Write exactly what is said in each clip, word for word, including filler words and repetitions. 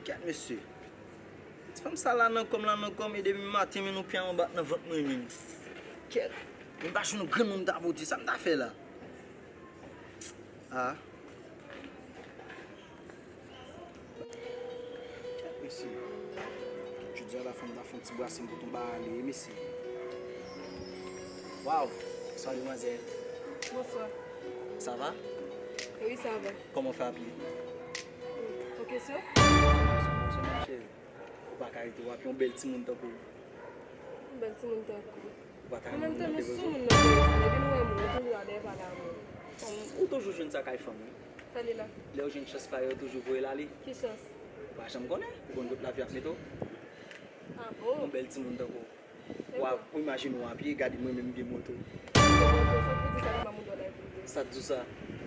Kèt mesye. Ti fanm sa la nan kò m, la nan kò m, e depi maten men nou pye anba nan vant mwen menm. Kèt. M pa jwenn yon grenn moun m ta pote. Sa m ta fè la? Ah. Kèt mesye. Jodi a la fanm ta fè yon ti brase m pou tonbe ale, mesye. Waw. Bonswa demwazèl. Bonswa. Ça va? Oui, ça va. Kòman w fè apiye? Ok, sir. Ou pa ka rete w ap yon bèl timoun tankou w. Yon bèl timoun tankou w. Ou pa ta renmen moun nan te bezwen w. An menm tan, nou sou moun nan telefòn, epi nou wè moun, nou toujou ap dèyè pale a moun. Fanm, ou toujou jwenn sa kay fanm, wi. Sa li la? Lè yo jwenn chans parèy, yo toujou voye l ale. Ki chans? Ou pa janm konnen, ou konn kot lavi ap mete w. Ah bon? Yon bèl timoun tankou w. W ap, ou imajine w apye, gade mwen menm m gen moto. Sa k vle di sa, m pa moto la epi. Sa k di w sa?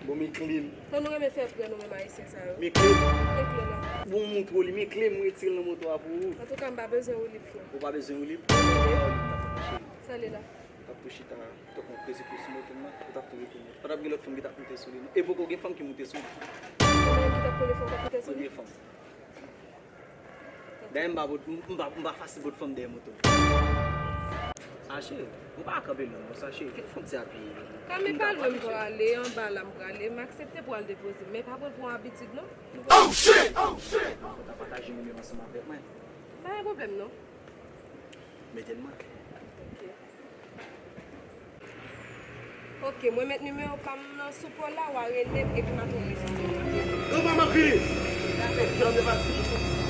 Bon, men kle m. Tan nou renmen fè prè nou menm ayisyen sa yo. Men kle m. Men kle la. Bon, m montre w li, men kle m, m retire l nan moto a pou ou. Antouka, m pa bezwen woulib frè. Ou pa bezwen woulib? Ou pa woulib, m t ap tou chita. Sa li la? M t ap tou chita, tankou yon krezi pou sou moto m nan, ou t ap tou retounen. Pa t ap gen lòt fanm ki t ap moute sou li, non. E poko gen fanm ki moute sou li. Premye fanm ki t ap kole fanm k ap moute sou li? Premye fanm. Dayè m pa pot, m pa, m pa fasil pot fanm dèyè moto. Ah, cheri, ou pa kanpe lwen konsa, cheri. Vin fè yon ti apiye. Ka, men pa lwen m prale, anba la m prale. M aksepte pou al depoze m, men pa pran l pou yon abitid, non. Oh, shit! Oh, shit! Fò w ta pataje nimewo ansanm avèk mwen. Pa gen pwoblèm, non. Mete l mwen. Ok. Ok, mwen met nimewo pa m nan sou pòl la, w a rele m epi m a tou anrejistre. Yo, manman vini! Dakò. Jan de pati.